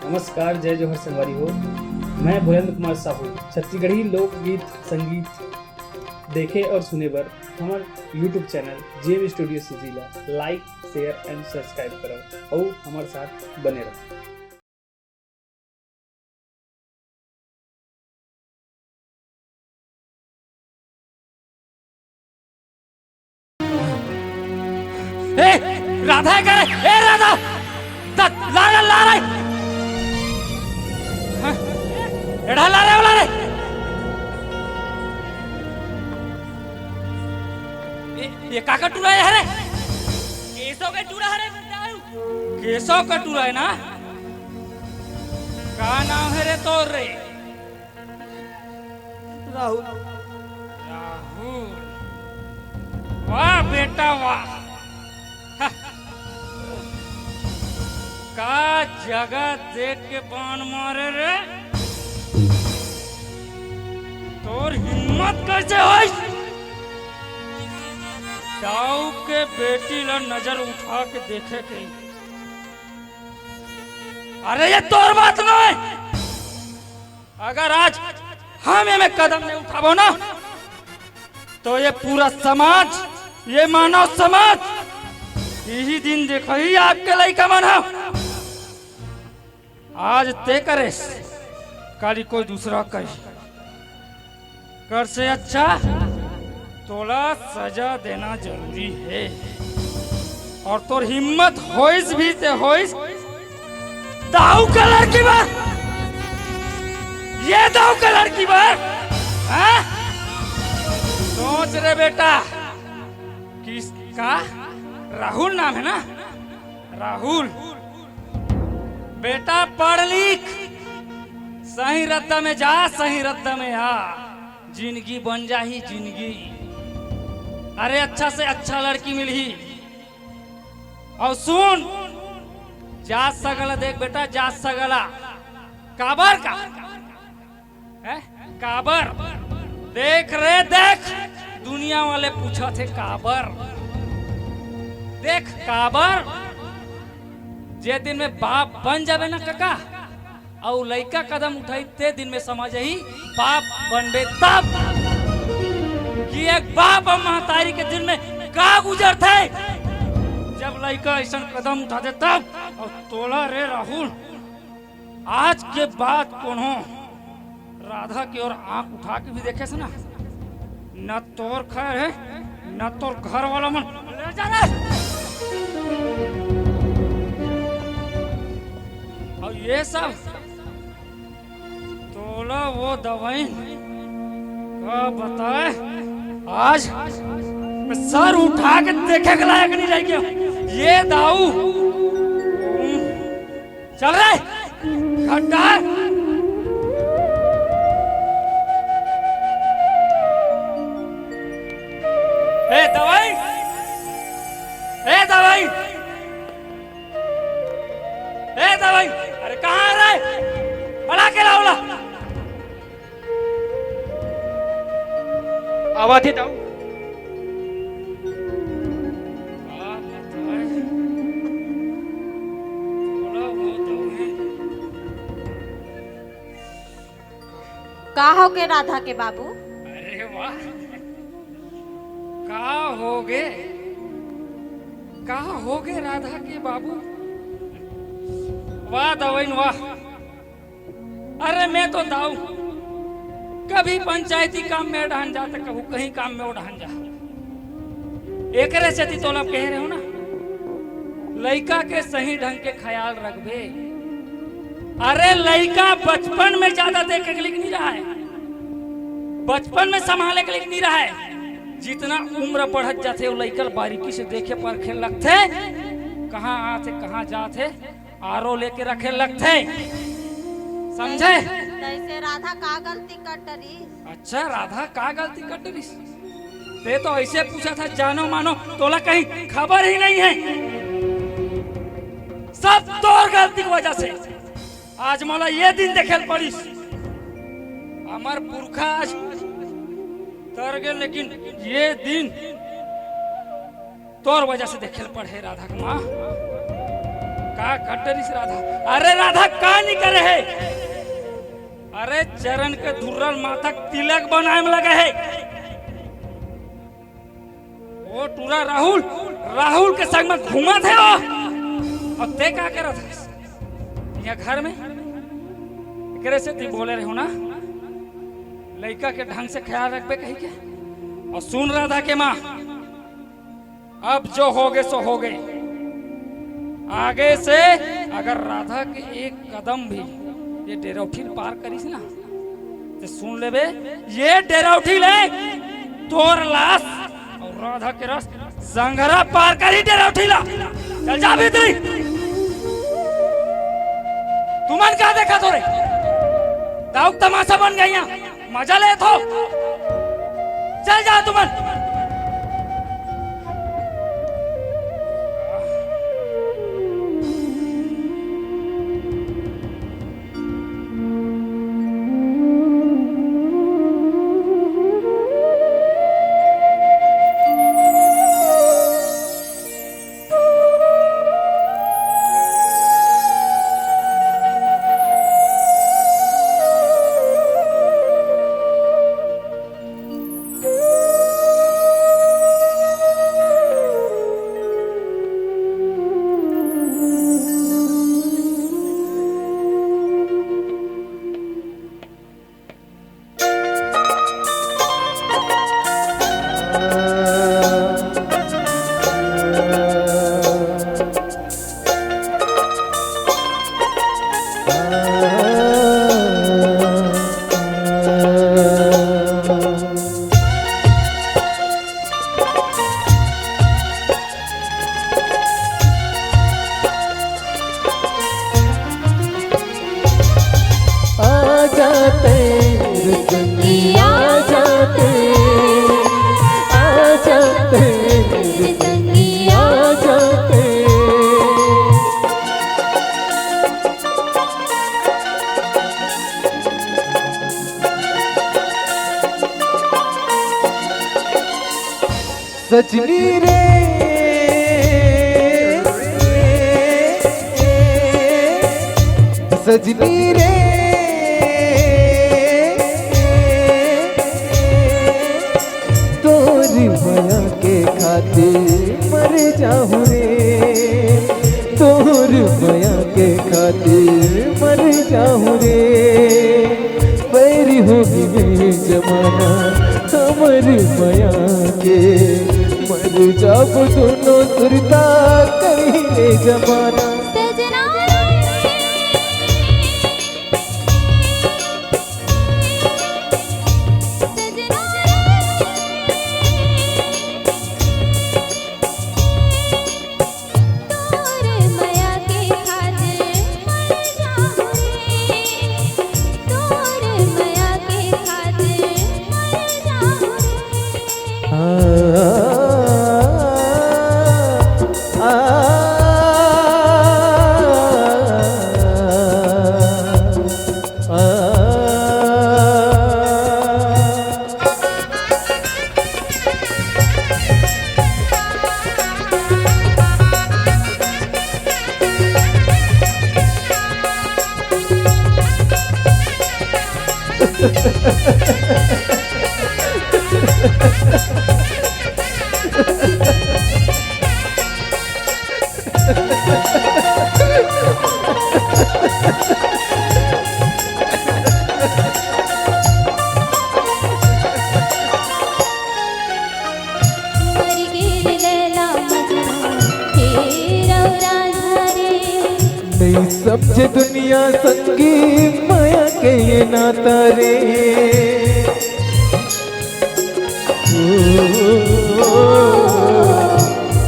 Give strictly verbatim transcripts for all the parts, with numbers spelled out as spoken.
नमस्कार, जय जोहार संगवारी हो। मैं भोलेंद्र कुमार साहू। छत्तीसगढ़ी लोकगीत संगीत देखे और सुने बर हमर YouTube channel JM studio CG ला like, share and subscribe करो और हमर साथ बने रहो। ए, राधा है का रे? ए, राधा! ला, ला, ला, ला रे! हाँ? एढ़ा ला रे, ला रे! ए, ये का का टूरा है रे? केसो के टूरा है रे, बताऊ। केसो का टूरा है ना? का नाम है रे तोर रे? राहुल। राहुल। वाह बेटा वाह। का जगह देख के बाण मारे रे। तोर हिम्मत कैसे होइस? दाऊ के बेटी ला नजर उठा के देखे के। अरे ये तोर बात नहीं। अगर आज हम एमे कदम नहीं उठाबो ना, तो ये पूरा समाज, ये मानव समाज, यही दिन देखही आपके लइका मन ह। आज ते करेस, काली कोई दूसरा करी। कर से अच्छा तोला सजा देना जरूरी है। और तोर हिम्मत होइस भी ते होइस, दाऊ का लड़की बर, ये दाऊ का लड़की बर, हाँ? सोच रे बेटा, किसका? राहुल नाम है ना, राहुल। बेटा पढ़ लिख, सही रद्दा में जा, सही रद्दा में आ, जिंदगी बन जाही जिंदगी। अरे अच्छा से अच्छा लड़की मिलही। और सुन, जात सगा ला देख बेटा, जात सगा ला। काबर का? हैं? काबर? देख रे देख, दुनिया वाले पूछत हे काबर? देख काबर? जे दिन में बाप बन जाबे ना कका, अउ लइका कदम उठाही ते दिन में समझ आही बाप बनबे तब, कि एक बाप अउ महतारी के दिन में का गुजरथे। जब लइका अइसन कदम उठाथे तब। अउ तोला रे राहुल, आज के बाद कोनो राधा के ओर आंख उठा के भी देखेस ना, न तोर खैर हे, न तोर घर वाला मन। ले जा रे। अउ ये सब तोला वो दवाई का बताए, आज सर उठा के देखे के लायक नहीं रह गया। ये दाऊ, चल रे, खड्डा। ए दवाई, ए दवाई, ए दवाई, अरे कहाँ है रे? बला के लाओ ला। आवाज ही दाऊ। का होगे राधा के बाबू? अरे वाह, का होगे, का होगे राधा के बाबू? वाह दवइन वाह। अरे मैं तो दाऊ कभी पंचायती काम में डहन जा, त कहूँ कहीं काम में ओ डहन जा। एकरे सेती तोला कहे रहे हो ना, लइका के सही ढंग के ख्याल रखबे। अरे लइका बचपन में ज्यादा देखे के लायक नहीं रहा है, बचपन में संभाले के लायक नहीं रहा है। जितना उम्र बढ़त जाथे, वो लइका ल बारीकी से देखे परखे लगथे, कहाँ आथे, कहाँ जाथे, आरो लेके रखे लगथे, समझे? तैसे राधा का गलती कर डरी? अच्छा, राधा का गलती कर डरिस? ते तो ऐसे पूछा था, जानो मानो, तोला कहीं खबर ही नहीं है। सब तोर गलती की वजह से आज मोला ये दिन देखे ल पड़िस। हमर पुरखा आज तर गए, लेकिन ये दिन तोर वजह से देखे ल पड़े, राधा के माँ। का कर डरिस राधा? अरे राधा का नइ करे हे? अरे चरण के धुर्रा ल माथा के तिलक बनाए म लगे हे। ओ टूरा राहुल, राहुल के संग म घूमत हे ओ। अउ तें का करत हस इहाँ घर म? एकरे सेती बोले रहेंव ना, लइका के ढंग से ख्याल रखबे कहिके। अउ सुन राधा के माँ, अब जो होगे सो होगे। आगे से अगर राधा के एक कदम भी ये डेरौठी ल पार करिस ना, त सुन लेबे, ये डेरौठी ले तोर लाश अउ राधा के रस संघरा पार करही डेरौठी ला। चल जा भीतरी। तुमन का देखत हो रे? दाऊ के तमाशा बन गे इहाँ। मजा लेत हो? चल जा तुमन। आ जाते, रुचंगी आ जाते, आ जाते, रुचंगी आ जाते। सजनी रे, सजनी रे, तोर मया के खातिर मर जाहूँ रे, तोर मया के खातिर मर जाहूँ रे। बैरी हो गे जमाना हमर मया के, मर जाबो दुनों सुरता कहिले जमाना। सजना रे, सजना रे, तोर मया के खातिर मर जाहूँ रे, तोर मया के खातिर मर जाहूँ रे। आ, आ, आ, आ। मर गे रे लैला मजनू, हे रौ राधा रे। नइ समझे दुनिया संगी, मया के ये नाता रे। ओ,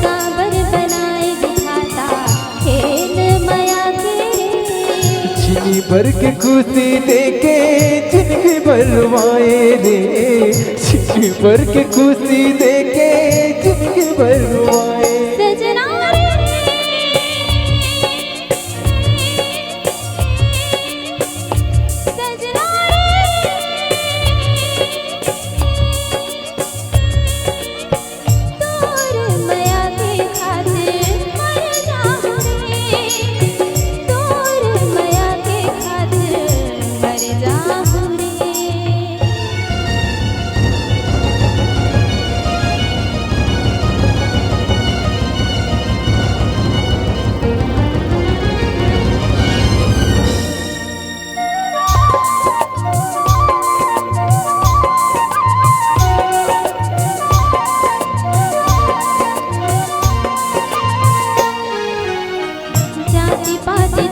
काबर बनाए विधाता खेल मया के रे। छिनी भर के खुशी देके जिनगी भर रोवाए रे, छिनी भर के खुशी देके जिनगी भर रोवाए। सजना रे, सजना रे, तोर मया के खातिर मर जाहूँ रे,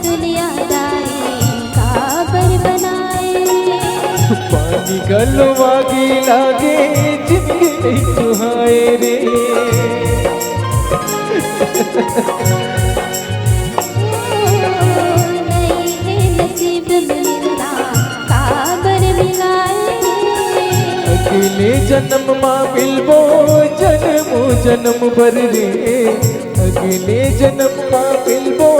दुनिया दाई काबर बनाए। पानी घलो आगी लागे, जिंदगी नइ सुहाए रे। नइ हे नसीब मिलना काबर मिलाए। अगले जन्म मा मिलबो, जन्मो जन्म बर रे। अगले जन्म मा मिलबो,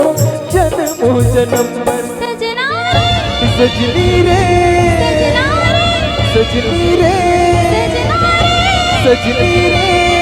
जन्मो जन्म बर। सजना सजनी रे, सजना सजनी रे, सजना सजनी रे।